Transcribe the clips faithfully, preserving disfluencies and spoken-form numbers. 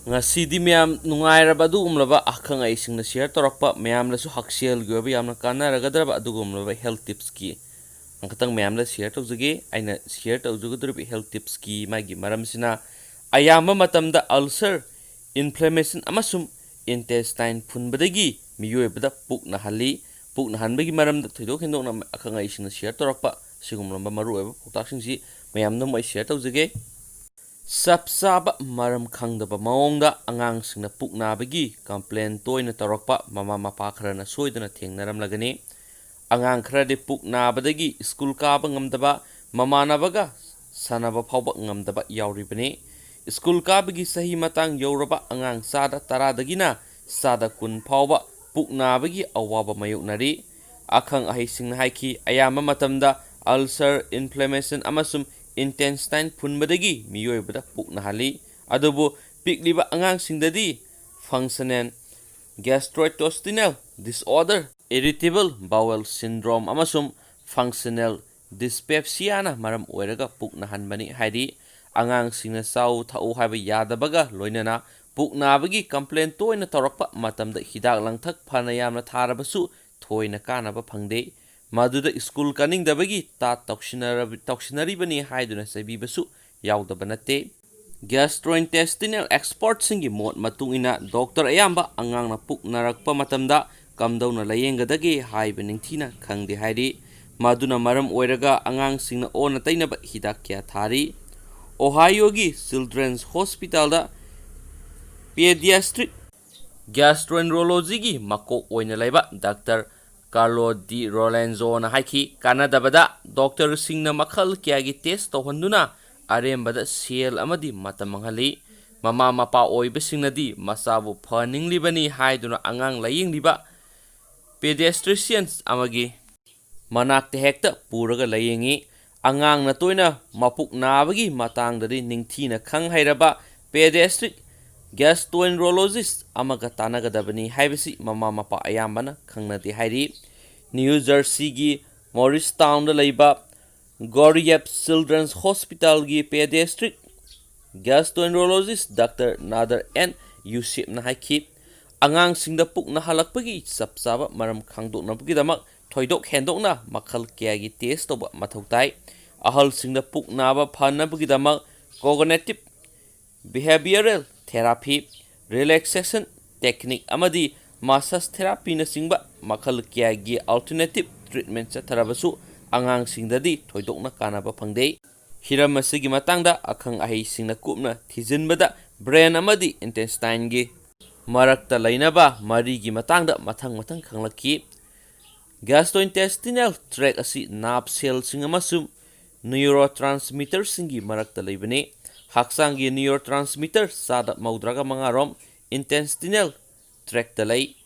ꯉꯁꯤꯗꯤ ꯃꯌꯥꯝ ꯅꯨꯡꯉꯥꯏꯔꯕ ꯑꯗꯨꯒꯨꯝꯂꯕ ꯑꯈꯪ ꯑꯍꯩꯁꯤꯡꯅ ꯁꯤꯌꯔ ꯇꯧꯔꯛꯄ, ꯃꯌꯥꯝꯗꯁꯨ ꯍꯛꯁꯦꯜꯒꯤ ꯑꯣꯏꯕ ꯌꯥꯝꯅ ꯀꯥꯟꯅꯔꯒꯗ꯭ꯔꯕ ꯑꯗꯨꯒꯨꯝꯂꯕ ꯍꯦꯜꯊ ꯇꯤꯞꯁꯀꯤ ꯑꯃꯈꯛꯇꯪ ꯃꯌꯥꯝꯗ ꯁꯤꯌꯔ ꯇꯧꯖꯒꯦ꯫ ꯑꯩꯅ ꯁꯤꯌꯔ ꯇꯧꯖꯒꯗꯧꯔꯤꯕ ꯍꯦꯜꯊ ꯇꯤꯞꯁꯀꯤ ꯃꯥꯒꯤ ꯃꯔꯝꯁꯤꯅ ꯑꯌꯥꯝꯕ ꯃꯇꯝꯗ ꯑꯜꯁꯔ, ꯏꯟꯐ꯭ꯂꯦꯃꯦꯁꯟ ꯑꯃꯁꯨꯡ ꯏꯟꯇꯦꯁꯇꯥꯏꯟ ꯐꯨꯟꯕꯗꯒꯤ ꯃꯤꯑꯣꯏꯕꯗ ꯄꯨꯛ ꯅꯥꯍꯜꯂꯤ꯫ ꯄꯨꯛ ꯅꯥꯍꯟꯕꯒꯤ ꯃꯔꯝꯗ ꯊꯣꯏꯗꯣꯛ ꯍꯦꯟꯗꯣꯛꯅ ꯑꯈꯪ ꯑꯍꯩꯁꯤꯡꯅ ꯁꯤꯌꯔ ꯇꯧꯔꯛꯄ ꯁꯤꯒꯨꯝꯂꯕ ꯃꯔꯨꯑꯣꯏꯕ ꯄꯥꯎꯇꯥꯛꯁꯤꯡꯁꯤ ꯃꯌꯥꯝꯗ ꯑꯃꯨꯛ ꯑꯩ ꯁꯤꯌꯔ ꯇꯧꯖꯒꯦ꯫ ꯆꯞ ꯆꯥꯕ ꯃꯔꯝ ꯈꯪꯗꯕ ꯃꯑꯣꯡꯗ ꯑꯉꯥꯡꯁꯤꯡꯅ ꯄꯨꯛ ꯅꯥꯕꯒꯤ ꯀꯝꯄ꯭ꯂꯦꯟ ꯇꯣꯏꯅ ꯇꯧꯔꯛꯄ ꯃꯃꯥ ꯃꯄꯥ ꯈꯔꯅ ꯁꯣꯏꯗꯅ ꯊꯦꯡꯅꯔꯝꯂꯒꯅꯤ꯫ ꯑꯉꯥꯡ ꯈꯔꯗꯤ ꯄꯨꯛ ꯅꯥꯕꯗꯒꯤ ꯁ꯭ꯀꯨꯜ ꯀꯥꯕ ꯉꯝꯗꯕ, ꯃꯃꯥꯟꯅꯕꯒ ꯁꯥꯟꯅꯕ ꯐꯥꯎꯕ ꯉꯝꯗꯕ ꯌꯥꯎꯔꯤꯕꯅꯤ꯫ ꯁ꯭ꯀꯨꯜ ꯀꯥꯕꯒꯤ ꯆꯍꯤ ꯃꯇꯥꯡ ꯌꯧꯔꯕ ꯑꯉꯥꯡ ꯆꯥꯗ ꯇꯔꯥꯗꯒꯤꯅ ꯆꯥꯗ ꯀꯨꯟ ꯐꯥꯎꯕ ꯄꯨꯛ ꯅꯥꯕꯒꯤ ꯑꯋꯥꯕ ꯃꯥꯌꯣꯛꯅꯔꯤ꯫ ꯑꯈꯪ ꯑꯍꯩꯁꯤꯡꯅ ꯍꯥꯏꯈꯤ, ꯑꯌꯥꯝꯕ ꯃꯇꯝꯗ ꯑꯜꯁꯔ, ꯏꯟꯐ꯭ꯂꯦꯃꯦꯁꯟ ꯑꯃꯁꯨꯡ ꯏꯟꯇꯦꯁꯇꯥꯏꯟ ꯐꯨꯟꯕꯗꯒꯤ ꯃꯤꯑꯣꯏꯕꯗ ꯄꯨꯛ ꯅꯥꯍꯜꯂꯤ꯫ ꯑꯗꯨꯕꯨ ꯄꯤꯛꯂꯤꯕ ꯑꯉꯥꯡꯁꯤꯡꯗꯗꯤ ꯐꯪꯁꯅꯦꯜ ꯒ꯭ꯌꯥꯁꯇ꯭ꯔꯣꯏꯟꯇꯦꯁꯇꯤꯅꯦꯜ ꯗꯤꯁꯑꯣꯔꯗꯔ, ꯏꯔꯤꯇꯦꯕꯜ ꯕꯥꯋꯦꯜ ꯁꯤꯟꯗ꯭ꯔꯣꯝ ꯑꯃꯁꯨꯡ ꯐꯪꯁꯅꯦꯜ ꯗꯤꯁꯄꯦꯞꯁꯤꯌꯥꯅ ꯃꯔꯝ ꯑꯣꯏꯔꯒ ꯄꯨꯛ ꯅꯥꯍꯟꯕꯅꯤ ꯍꯥꯏꯔꯤ꯫ ꯑꯉꯥꯡꯁꯤꯡꯅ ꯆꯥꯎ ꯊꯛꯎ ꯍꯥꯏꯕ ꯌꯥꯗꯕꯒ ꯂꯣꯏꯅꯅ ꯄꯨꯛ ꯅꯥꯕꯒꯤ ꯀꯝꯄ꯭ꯂꯦꯟ ꯇꯣꯏꯅ ꯇꯧꯔꯛꯄ ꯃꯇꯝꯗ ꯍꯤꯗꯥꯛ ꯂꯥꯡꯊꯛ ꯐꯅ ꯌꯥꯝꯅ ꯊꯥꯔꯕꯁꯨ ꯊꯣꯏꯅ ꯀꯥꯟꯅꯕ ꯐꯪꯗꯦ꯫ ꯃꯗꯨꯗ ꯁ꯭ꯀꯨꯜ ꯀꯥꯅꯤꯡꯗꯕꯒꯤ ꯇꯥꯠ ꯇꯧꯁꯤꯟꯅꯔꯕ-, ꯇꯧꯁꯤꯟꯅꯔꯤꯕꯅꯤ ꯍꯥꯏꯗꯨꯅ ꯆꯩꯕꯤꯕꯁꯨ ꯌꯥꯎꯗꯕ ꯅꯠꯇꯦ꯫ ꯒ꯭ꯌꯥꯁꯇ꯭ꯔꯣꯏꯟꯇꯦꯁꯇꯤꯅꯦꯜ ꯑꯦꯛꯁꯄꯔꯠꯁꯤꯡꯒꯤ ꯃꯣꯠ ꯃꯇꯨꯡ ꯏꯟꯅ, ꯗꯣꯛꯇꯔ ꯑꯌꯥꯝꯕ ꯑꯉꯥꯡꯅ ꯄꯨꯛ ꯅꯥꯔꯛꯄ ꯃꯇꯝꯗ ꯀꯝꯗꯧꯅ ꯂꯥꯌꯦꯡꯒꯗꯒꯦ ꯍꯥꯏꯕ ꯅꯤꯡꯊꯤꯅ ꯈꯪꯗꯦ ꯍꯥꯏꯔꯤ꯫ ꯃꯗꯨꯅ ꯃꯔꯝ ꯑꯣꯏꯔꯒ ꯑꯉꯥꯡꯁꯤꯡꯅ ꯑꯣꯟꯅ ꯇꯩꯅꯕ ꯍꯤꯗꯥꯛ ꯀꯌꯥ ꯊꯥꯔꯤ꯫ ꯑꯣꯍꯥꯏꯌꯣꯒꯤ ꯆꯤꯜꯗ꯭ꯔꯦꯟꯁ ꯍꯣꯁꯄꯤꯇꯥꯜꯗ ꯄꯦꯗꯤꯌꯥꯁꯇ꯭ꯔꯤꯛ ꯒ꯭ꯌꯥꯁꯇ꯭ꯔꯣꯏꯟꯔꯣꯂꯣꯖꯤꯒꯤ ꯃꯀꯣꯛ ꯑꯣꯏꯅ ꯂꯩꯕ ꯗꯥꯛꯇꯔ ꯀꯥꯔꯂꯣ ꯗꯤ ꯔꯣꯂꯦꯟꯖꯣꯅ ꯍꯥꯏꯈꯤ, ꯀꯥꯟꯅꯗꯕꯗ ꯗꯣꯛꯇꯔꯁꯤꯡꯅ ꯃꯈꯜ ꯀꯌꯥꯒꯤ ꯇꯦꯁ ꯇꯧꯍꯟꯗꯨꯅ ꯑꯔꯦꯝꯕꯗ ꯁꯦꯜ ꯑꯃꯗꯤ ꯃꯇꯝ ꯃꯥꯡꯍꯜꯂꯤ꯫ ꯃꯃꯥ ꯃꯄꯥ ꯑꯣꯏꯕꯁꯤꯡꯅꯗꯤ ꯃꯆꯥꯕꯨ ꯐꯍꯟꯅꯤꯡꯂꯤꯕꯅꯤ ꯍꯥꯏꯗꯨꯅ ꯑꯉꯥꯡ ꯂꯥꯌꯦꯡꯂꯤꯕ ꯄꯦꯗꯤꯌꯥꯁꯇ꯭ꯔꯤꯁꯤꯌꯟꯁ ꯑꯃꯒꯤ ꯃꯅꯥꯛꯇ ꯍꯦꯛꯇ ꯄꯨꯔꯒ ꯂꯥꯌꯦꯡꯉꯤ꯫ ꯑꯉꯥꯡꯅ ꯇꯣꯏꯅ ꯃꯄꯨꯛ ꯅꯥꯕꯒꯤ ꯃꯇꯥꯡꯗꯗꯤ ꯅꯤꯡꯊꯤꯅ ꯈꯪ ꯍꯩꯔꯕ ꯄꯦꯗꯤꯌꯥꯁꯇ꯭ꯔꯤꯛ ꯒ꯭ꯌꯥꯁꯇ꯭ꯔꯣꯏꯟꯔꯣꯂꯣꯖꯤꯁ ꯑꯃꯒ ꯇꯥꯟꯅꯒꯗꯕꯅꯤ ꯍꯥꯏꯕꯁꯤ ꯃꯃꯥ ꯃꯄꯥ ꯑꯌꯥꯝꯕꯅ ꯈꯪꯅꯗꯦ ꯍꯥꯏꯔꯤ꯫ ꯅ꯭ꯌꯨ ꯖꯔꯁꯤꯒꯤ ꯃꯣꯔꯤꯁ ꯇꯥꯎꯟꯗ ꯂꯩꯕ ꯒꯣꯔꯤꯌꯦꯞ ꯆꯤꯜꯗ꯭ꯔꯦꯟꯁ ꯍꯣꯁꯄꯤꯇꯥꯜꯒꯤ ꯄꯦꯗꯤꯌꯥꯁꯇ꯭ꯔꯤꯛ Gastroenterologist Doctor Nader N Yusefna ꯍꯥꯏꯈꯤ, ꯑꯉꯥꯡꯁꯤꯡꯗ ꯄꯨꯛ ꯅꯥꯍꯜꯂꯛꯄꯒꯤ ꯆꯞ ꯆꯥꯕ ꯃꯔꯝ ꯈꯪꯗꯣꯛꯅꯕꯒꯤꯗꯃꯛ ꯊꯣꯏꯗꯣꯛ ꯍꯦꯟꯗꯣꯛꯅ ꯃꯈꯜ ꯀꯌꯥꯒꯤ ꯇꯦꯁ ꯇꯧꯕ ꯃꯊꯧ ꯇꯥꯏ꯫ ꯑꯍꯜꯁꯤꯡꯗ ꯄꯨꯛ ꯅꯥꯕ ꯐꯅꯕꯒꯤꯗꯃꯛ cognitive behavioral therapy, relaxation technique ꯑꯃꯗꯤ massage therapyꯅꯆꯤꯡꯕ ꯃꯈꯜ ꯀꯌꯥꯒꯤ alternative treatment ꯆꯠꯊꯔꯕꯁꯨ ꯑꯉꯥꯡꯁꯤꯡꯗꯗꯤ ꯊꯣꯏꯗꯣꯛꯅ ꯀꯥꯟꯅꯕ ꯐꯪꯗꯦ꯫ ꯍꯤꯔꯝ ꯑꯁꯤꯒꯤ ꯃꯇꯥꯡꯗ ꯑꯈꯪ ꯑꯍꯩꯁꯤꯡꯅ ꯀꯨꯞꯅ ꯊꯤꯖꯤꯟꯕꯗ brain ꯑꯃꯗꯤ intestineꯒꯤ ꯃꯔꯛꯇ ꯂꯩꯅꯕ ꯃꯔꯤꯒꯤ ꯃꯇꯥꯡꯗ ꯃꯊꯪ ꯃꯊꯪ ꯈꯪꯂꯛꯈꯤ꯫ Gastrointestinal tract ꯑꯁꯤ nerve cellꯁꯤꯡ ꯑꯃꯁꯨꯡ neurotransmitterꯁꯤꯡꯒꯤ ꯃꯔꯛꯇ ꯂꯩꯕꯅꯤ꯫ ꯍꯛꯆꯥꯡꯒꯤ neurotransmitter ꯆꯥꯗ ꯃꯧꯗ꯭ꯔꯥꯒ ꯃꯉꯥ ꯔꯣꯝ intestinal tractꯇ ꯂꯩ꯫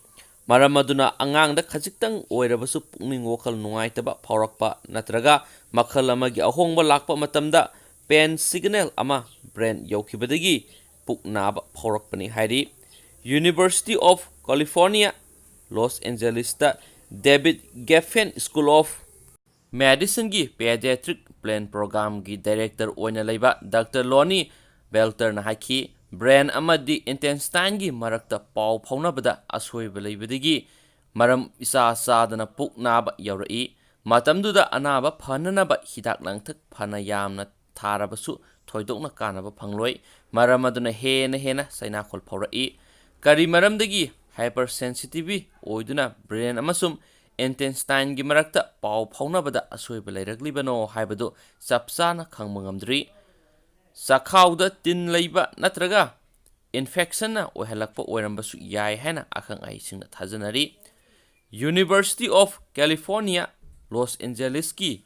ꯃꯔꯝ ꯑꯗꯨꯅ ꯑꯉꯥꯡꯗ ꯈꯖꯤꯛꯇꯪ ꯑꯣꯏꯔꯕꯁꯨ ꯄꯨꯛꯅꯤꯡ ꯋꯥꯈꯜ ꯅꯨꯡꯉꯥꯏꯇꯕ ꯐꯥꯎꯔꯛꯄ ꯅꯠꯇ꯭ꯔꯒ ꯃꯈꯜ ꯑꯃꯒꯤ ꯑꯍꯣꯡꯕ ꯂꯥꯛꯄ ꯃꯇꯝꯗ pain signal ꯑꯃ brain ꯌꯧꯈꯤꯕꯗꯒꯤ ꯄꯨꯛ ꯅꯥꯕ ꯐꯥꯎꯔꯛꯄꯅꯤ ꯍꯥꯏꯔꯤ꯫ University of California, Los Angelesꯇ David Geffen School of Medicineꯒꯤ Pediatric Plan Programꯒꯤ director ꯑꯣꯏꯅ ꯂꯩꯕ Doctor Lonnie Belterꯅ ꯍꯥꯏꯈꯤ, brain ꯑꯃꯗꯤ intestineꯒꯤ ꯃꯔꯛꯇ ꯄꯥꯎ ꯐꯥꯎꯅꯕꯗ ꯑꯁꯣꯏꯕ ꯂꯩꯕꯗꯒꯤ ꯃꯔꯝ ꯏꯆꯥ ꯆꯥꯗꯅ ꯄꯨꯛ ꯅꯥꯕ ꯌꯥꯎꯔꯛꯏ꯫ ꯃꯇꯝꯗꯨꯗ ꯑꯅꯥꯕ ꯐꯅꯅꯕ ꯍꯤꯗꯥꯛ ꯂꯥꯡꯊꯛ ꯐꯅ ꯌꯥꯝꯅ ꯊꯥꯔꯕꯁꯨ ꯊꯣꯏꯗꯣꯛꯅ ꯀꯥꯟꯅꯕ ꯐꯪꯂꯣꯏ꯫ ꯃꯔꯝ ꯑꯗꯨꯅ ꯍꯦꯟꯅ ꯍꯦꯟꯅ ꯆꯩꯅꯥꯈꯣꯜ ꯐꯥꯎꯔꯛꯏ꯫ ꯀꯔꯤ ꯃꯔꯝꯗꯒꯤ hypersensitive ꯑꯣꯏꯗꯨꯅ brain ꯑꯃꯁꯨꯡ intestineꯒꯤ ꯃꯔꯛꯇ ꯄꯥꯎ ꯐꯥꯎꯅꯕꯗ ꯑꯁꯣꯏꯕ ꯂꯩꯔꯛꯂꯤꯕꯅꯣ ꯍꯥꯏꯕꯗꯨ ꯆꯞ ꯆꯥꯅ ꯈꯪꯕ ꯉꯝꯗ꯭ꯔꯤ꯫ ꯆꯈꯥꯎꯗ ꯇꯤꯟ ꯂꯩꯕ ꯅꯠꯇ꯭ꯔꯒ infectionꯅ ꯑꯣꯏꯍꯜꯂꯛꯄ ꯑꯣꯏꯔꯝꯕꯁꯨ ꯌꯥꯏ ꯍꯥꯏꯅ ꯑꯈꯪ ꯑꯍꯩꯁꯤꯡꯅ ꯊꯥꯖꯅꯔꯤ꯫ University of California, Los Angelesꯀꯤ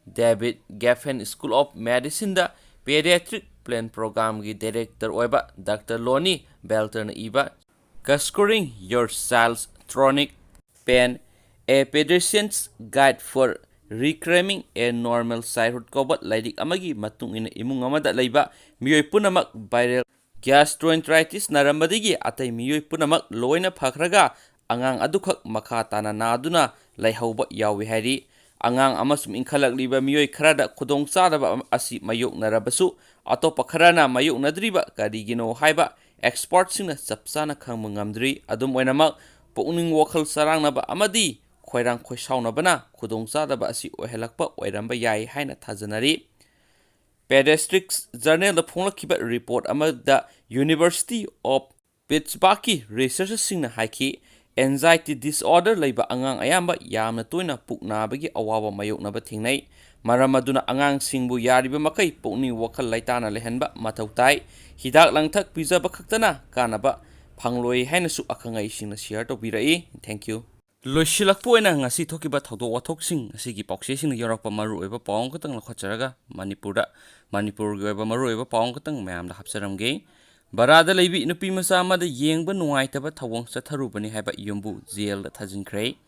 David Geffen School of Medicineꯗ Pediatric Plan Programꯒꯤ director ꯑꯣꯏꯕ Doctor Lonnie Belterꯅ ꯏꯕ Curing Your Child's Chronic Pain, A Pediatrician's Guide for Reclaiming a Normal Childhood ꯀꯧꯕ ꯂꯥꯏꯔꯤꯛ ꯑꯃꯒꯤ ꯃꯇꯨꯡ ꯏꯟꯅ ꯏꯃꯨꯡ ꯑꯃꯗ ꯂꯩꯕ ꯃꯤꯑꯣꯏ ꯄꯨꯝꯅꯃꯛ viral gastroenteritis ꯅꯥꯔꯝꯕꯗꯒꯤ ꯑꯇꯩ ꯃꯤꯑꯣꯏ ꯄꯨꯝꯅꯃꯛ ꯂꯣꯏꯅ ꯐꯈ꯭ꯔꯒ ꯑꯉꯥꯡ ꯑꯗꯨꯈꯛ ꯃꯈꯥ ꯇꯥꯅ ꯅꯥꯗꯨꯅ ꯂꯩꯍꯧꯕ ꯌꯥꯎꯏ ꯍꯥꯏꯔꯤ꯫ ꯑꯉꯥꯡ ꯑꯃꯁꯨꯡ ꯏꯟꯈꯠꯂꯛꯂꯤꯕ ꯃꯤꯑꯣꯏ ꯈꯔꯗ ꯈꯨꯗꯣꯡꯆꯥꯗꯕ ꯑꯁꯤ ꯃꯥꯌꯣꯛꯅꯔꯕꯁꯨ, ꯑꯇꯣꯞꯄ ꯈꯔꯅ ꯃꯥꯌꯣꯛꯅꯗ꯭ꯔꯤꯕ ꯀꯔꯤꯒꯤꯅꯣ ꯍꯥꯏꯕ expertꯁꯤꯡꯅ ꯆꯞ ꯆꯥꯅ ꯈꯪꯕ ꯉꯝꯗ꯭ꯔꯤ꯫ ꯑꯗꯨꯝ ꯑꯣꯏꯅꯃꯛ, ꯄꯨꯛꯅꯤꯡ ꯋꯥꯈꯜ ꯆꯔꯥꯡꯅꯕ ꯑꯃꯗꯤ ꯈꯣꯏꯔꯥꯡ ꯈꯣꯏꯁꯥꯎꯅꯕꯅ ꯈꯨꯗꯣꯡꯆꯥꯗꯕ ꯑꯁꯤ ꯑꯣꯏꯍꯜꯂꯛꯄ ꯑꯣꯏꯔꯝꯕ ꯌꯥꯏ ꯍꯥꯏꯅ ꯊꯥꯖꯅꯔꯤ꯫ Pediatrics Journalꯗ ꯐꯣꯡꯂꯛꯈꯤꯕ report ꯑꯃꯗ University of Pittsburghꯀꯤ researcherꯁꯤꯡꯅ ꯍꯥꯏꯈꯤ, anxiety disorder ꯂꯩꯕ ꯑꯉꯥꯡ ꯑꯌꯥꯝꯕ ꯌꯥꯝꯅ ꯇꯣꯏꯅ ꯄꯨꯛ ꯅꯥꯕꯒꯤ ꯑꯋꯥꯕ ꯃꯥꯌꯣꯛꯅꯕ ꯊꯦꯡꯅꯩ꯫ ꯃꯔꯝ ꯑꯗꯨꯅ ꯑꯉꯥꯡꯁꯤꯡꯕꯨ ꯌꯥꯔꯤꯕ ꯃꯈꯩ ꯄꯨꯛꯅꯤꯡ ꯋꯥꯈꯜ ꯂꯩꯇꯥꯅ ꯂꯩꯍꯟꯕ ꯃꯊꯧ ꯇꯥꯏ꯫ ꯍꯤꯗꯥꯛ ꯂꯥꯡꯊꯛ ꯄꯤꯖꯕ ꯈꯛꯇꯅ ꯀꯥꯟꯅꯕ ꯐꯪꯂꯣꯏ ꯍꯥꯏꯅꯁꯨ ꯑꯈꯪ ꯑꯍꯩꯁꯤꯡꯅ share ꯇꯧꯕꯤꯔꯛꯏ꯫ Thank you꯫ ꯂꯣꯏꯁꯤꯜꯂꯛꯄ ꯑꯣꯏꯅ ꯉꯁꯤ ꯊꯣꯛꯈꯤꯕ ꯊꯧꯗꯣꯛ ꯋꯥꯊꯣꯛꯁꯤꯡ ꯑꯁꯤꯒꯤ ꯄꯥꯎꯆꯦꯁꯤꯡꯗ ꯌꯥꯎꯔꯛꯄ ꯃꯔꯨꯑꯣꯏꯕ ꯄꯥꯎ ꯑꯃꯈꯛꯇꯪ ꯂꯧꯈꯠꯆꯔꯒ ꯃꯅꯤꯄꯨꯔꯗ, ꯃꯅꯤꯄꯨꯔꯒꯤ ꯑꯣꯏꯕ ꯃꯔꯨꯑꯣꯏꯕ ꯄꯥꯎ ꯑꯃꯈꯛꯇꯪ ꯃꯌꯥꯝꯗ ꯍꯥꯞꯆꯔꯝꯒꯦ꯫ ꯕꯔꯥꯗ ꯂꯩꯕꯤ ꯅꯨꯄꯤ ꯃꯆꯥ ꯑꯃꯗ ꯌꯦꯡꯕ ꯅꯨꯡꯉꯥꯏꯇꯕ ꯊꯧꯑꯣꯡ ꯆꯠꯊꯔꯨꯕꯅꯤ ꯍꯥꯏꯕ ꯌꯨꯝꯕꯨ ꯖꯦꯜꯗ ꯊꯥꯖꯤꯟꯈ꯭ꯔꯦ꯫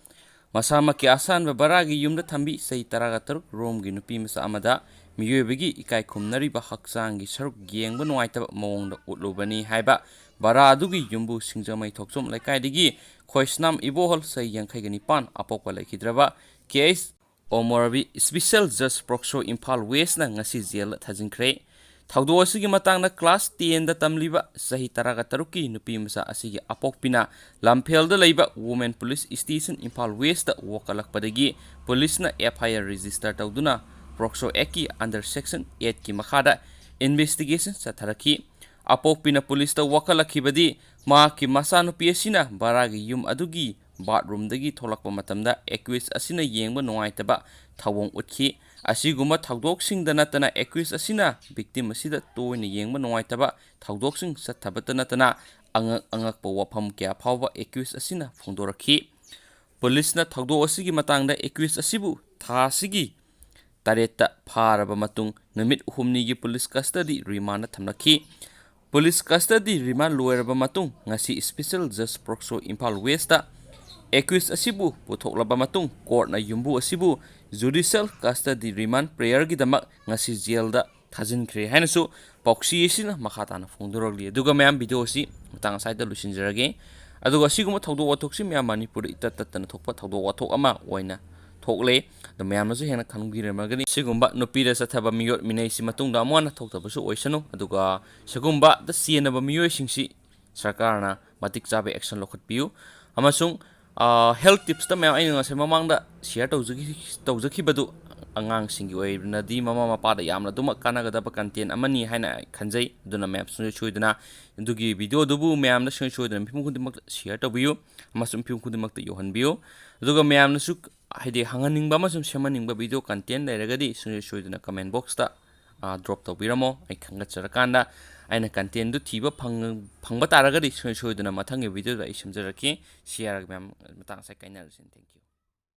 ꯃꯁꯥꯃꯛꯀꯤ ꯑꯁꯥꯟꯕ ꯕꯔꯥꯒꯤ ꯌꯨꯝꯗ ꯊꯝꯕꯤ ꯆꯍꯤ ꯇꯔꯥꯒ ꯇꯔꯨꯛ ꯔꯣꯝꯒꯤ ꯅꯨꯄꯤ ꯃꯆꯥ ꯑꯃꯗ ꯃꯤꯑꯣꯏꯕꯒꯤ ꯏꯀꯥꯏ ꯈꯨꯝꯅꯔꯤꯕ ꯍꯛꯆꯥꯡꯒꯤ ꯁꯔꯨꯛ ꯌꯦꯡꯕ ꯅꯨꯡꯉꯥꯏꯇꯕ ꯃꯑꯣꯡꯗ ꯎꯠꯂꯨꯕꯅꯤ ꯍꯥꯏꯕ ꯕꯔꯥ ꯑꯗꯨꯒꯤ ꯌꯨꯝꯕꯨ ꯁꯤꯡꯖꯃꯩ ꯊꯣꯛꯆꯣꯝ ꯂꯩꯀꯥꯏꯗꯒꯤ ꯈꯣꯏꯁꯅꯥꯝ ꯏꯕꯣꯍꯜ ꯆꯍꯤ ꯌꯥꯡꯈꯩꯒ ꯅꯤꯄꯥꯟ ꯑꯄꯣꯛꯄ ꯂꯩꯈꯤꯗ꯭ꯔꯕ ꯀꯦ H ꯑꯣꯃꯣꯔꯕꯤ special judge POCSO Imphal ꯋꯦꯁꯅ ꯉꯁꯤ ꯖꯦꯜꯗ ꯊꯥꯖꯤꯟꯈ꯭ꯔꯦ꯫ ꯊꯧꯗꯣꯛ ꯑꯁꯤꯒꯤ ꯃꯇꯥꯡꯗ class tenꯗ ꯇꯝꯂꯤꯕ ꯆꯍꯤ ꯇꯔꯥꯒ ꯇꯔꯨꯛꯀꯤ ꯅꯨꯄꯤ ꯃꯆꯥ ꯑꯁꯤꯒꯤ ꯑꯄꯣꯛꯄꯤꯅ ꯂꯝꯐꯦꯜꯗ ꯂꯩꯕ Women Police Station Imphal west ꯋꯥꯀꯠꯂꯛꯄꯗꯒꯤ ꯄꯨꯂꯤꯁꯅ F I R register ꯇꯧꯗꯨꯅ ꯄꯣꯛꯁꯣ actꯀꯤ under section eightꯀꯤ ꯃꯈꯥꯗ investigation ꯆꯠꯊꯔꯛꯈꯤ꯫ ꯑꯄꯣꯛꯄꯤꯅ ꯄꯨꯂꯤꯁꯇ ꯋꯥꯀꯠꯂꯛꯈꯤꯕꯗꯤ ꯃꯍꯥꯛꯀꯤ ꯃꯆꯥꯅꯨꯄꯤ ꯑꯁꯤꯅ ꯕꯔꯥꯒꯤ ꯌꯨꯝ ꯑꯗꯨꯒꯤ bathroomꯗꯒꯤ ꯊꯣꯛꯂꯛꯄ ꯃꯇꯝꯗ accused ꯑꯁꯤꯅ ꯌꯦꯡꯕ ꯅꯨꯡꯉꯥꯏꯇꯕ ꯊꯧꯑꯣꯡ ꯎꯠꯈꯤ꯫ ꯑꯁꯤꯒꯨꯝꯕ ꯊꯧꯗꯣꯛꯁꯤꯡꯗ ꯅꯠꯇꯅ accused ꯑꯁꯤꯅ victim ꯑꯁꯤꯗ ꯇꯣꯏꯅ ꯌꯦꯡꯕ ꯅꯨꯡꯉꯥꯏꯇꯕ ꯊꯧꯗꯣꯛꯁꯤꯡ ꯆꯠꯊꯕꯇ ꯅꯠꯇꯅ ꯑꯉꯛ ꯑꯉꯛꯄ ꯋꯥꯐꯝ ꯀꯌꯥ ꯐꯥꯎꯕ accused ꯑꯁꯤꯅ ꯐꯣꯡꯗꯣꯔꯛꯈꯤ꯫ ꯄꯨꯂꯤꯁꯅ ꯊꯧꯗꯣꯛ ꯑꯁꯤꯒꯤ ꯃꯇꯥꯡꯗ accused ꯑꯁꯤꯕꯨ ꯊꯥ ꯑꯁꯤꯒꯤ ꯇꯔꯦꯠꯇ ꯐꯥꯔꯕ ꯃꯇꯨꯡ ꯅꯨꯃꯤꯠ ꯍꯨꯝꯅꯤꯒꯤ ꯄꯨꯂꯤꯁ custody remandꯗ ꯊꯝꯂꯛꯈꯤ꯫ ꯄꯨꯂꯤꯁ custody remand ꯂꯣꯏꯔꯕ ꯃꯇꯨꯡ ꯉꯁꯤ special judge POCSO Imphal west accused ꯑꯁꯤꯕꯨ ꯄꯨꯊꯣꯛꯂꯕ ꯃꯇꯨꯡ courtꯅ ꯌꯨꯝꯕꯨ ꯑꯁꯤꯕꯨ judicial custody remand prayerꯒꯤꯗꯃꯛ ꯉꯁꯤ ꯖꯦꯜꯗ ꯊꯥꯖꯤꯟꯈ꯭ꯔꯦ ꯍꯥꯏꯅꯁꯨ ꯄꯥꯎꯆꯦ ꯑꯁꯤꯅ ꯃꯈꯥ ꯇꯥꯅ ꯐꯣꯡꯗꯣꯔꯛꯂꯤ꯫ ꯑꯗꯨꯒ ꯃꯌꯥꯝ, video ꯑꯁꯤ ꯃꯇꯥꯡ ꯑꯁ꯭ꯋꯥꯏꯗ ꯂꯣꯏꯁꯤꯟꯖꯔꯒꯦ꯫ ꯑꯗꯨꯒ ꯑꯁꯤꯒꯨꯝꯕ ꯊꯧꯗꯣꯛ ꯋꯥꯊꯣꯛꯁꯤ ꯃꯌꯥꯝ ꯃꯅꯤꯄꯨꯔꯗ ꯏꯇꯠ ꯇꯠꯇꯅ ꯊꯣꯛꯄ ꯊꯧꯗꯣꯛ ꯋꯥꯊꯣꯛ ꯑꯃ ꯑꯣꯏꯅ ꯊꯣꯛꯂꯦ꯫ ꯑꯗꯣ ꯃꯌꯥꯝꯅꯁꯨ ꯍꯦꯟꯅ ꯈꯪꯕꯤꯔꯝꯃꯒꯅꯤ꯫ ꯁꯤꯒꯨꯝꯕ ꯅꯨꯄꯤꯗ ꯆꯠꯊꯕ ꯃꯤꯑꯣꯠ ꯃꯤꯅꯩꯁꯤ ꯃꯇꯨꯡꯗ ꯑꯃꯨꯛ ꯍꯟꯅ ꯊꯣꯛꯇꯕꯁꯨ ꯑꯣꯏꯁꯅꯨ꯫ ꯑꯗꯨꯒ ꯁꯤꯒꯨꯝꯕꯗ ꯆꯦꯟꯅꯕ ꯃꯤꯑꯣꯏꯁꯤꯡꯁꯤ ꯁꯔꯀꯥꯔꯅ ꯃꯇꯤꯛ ꯆꯥꯕ action ꯂꯧꯈꯠꯄꯤꯌꯨ꯫ ꯑꯃꯁꯨꯡ health tipsꯇ ꯃꯌꯥꯝ ꯑꯩꯅ ꯉꯁꯥꯏ ꯃꯃꯥꯡꯗ share ꯇꯧꯖꯈꯤ-, ꯇꯧꯖꯈꯤꯕꯗꯨ ꯑꯉꯥꯡꯁꯤꯡꯒꯤ ꯑꯣꯏꯅꯗꯤ ꯃꯃꯥ ꯃꯄꯥꯗ ꯌꯥꯝꯅ ꯑꯗꯨꯃꯛ ꯀꯥꯟꯅꯒꯗꯕ content ꯑꯃꯅꯤ ꯍꯥꯏꯅ ꯑꯩ ꯈꯟꯖꯩ꯫ ꯑꯗꯨꯅ ꯃꯌꯥꯝ ꯁꯨꯡꯁꯣꯏ ꯁꯣꯏꯗꯅ ꯑꯗꯨꯒꯤ videoꯗꯨꯕꯨ ꯃꯌꯥꯝꯅ ꯁꯨꯡꯁꯣꯏ ꯁꯣꯏꯗꯅ ꯃꯤꯄꯨꯝ ꯈꯨꯗꯤꯡꯃꯛꯇ share ꯇꯧꯕꯤꯌꯨ ꯑꯃꯁꯨꯡ ꯃꯤꯄꯨꯝ ꯈꯨꯗꯤꯡꯃꯛꯇ ꯌꯧꯍꯟꯕꯤꯌꯨ꯫ ꯑꯗꯨꯒ ꯃꯌꯥꯝꯅꯁꯨ ꯍꯥꯏꯗꯤ ꯍꯪꯍꯟꯅꯤꯡꯕ ꯑꯃꯁꯨꯡ ꯁꯦꯝꯍꯟꯅꯤꯡꯕ video content ꯂꯩꯔꯒꯗꯤ ꯁꯨꯡꯁꯣꯏ ꯁꯣꯏꯗꯅ comment boxꯇ drop ꯇꯧꯕꯤꯔꯝꯃꯣ꯫ ꯑꯩ ꯈꯪꯒꯠꯆꯔꯀꯥꯟꯗ ꯑꯩꯅ contentꯗꯨ ꯊꯤꯕ ꯐꯪ-, ꯐꯪꯕ ꯇꯥꯔꯒꯗꯤ ꯁꯨꯡꯁꯣꯏ ꯁꯣꯏꯗꯅ ꯃꯊꯪꯒꯤ videoꯗ ꯑꯩ ꯁꯦꯝꯖꯔꯛꯀꯦ꯫ ꯁꯤ ꯌꯥꯔꯒ ꯃꯌꯥꯝ ꯃꯇꯥꯡ ꯑꯁꯤꯗ ꯀꯥꯏꯅꯔꯁꯤ꯫ Thank you꯫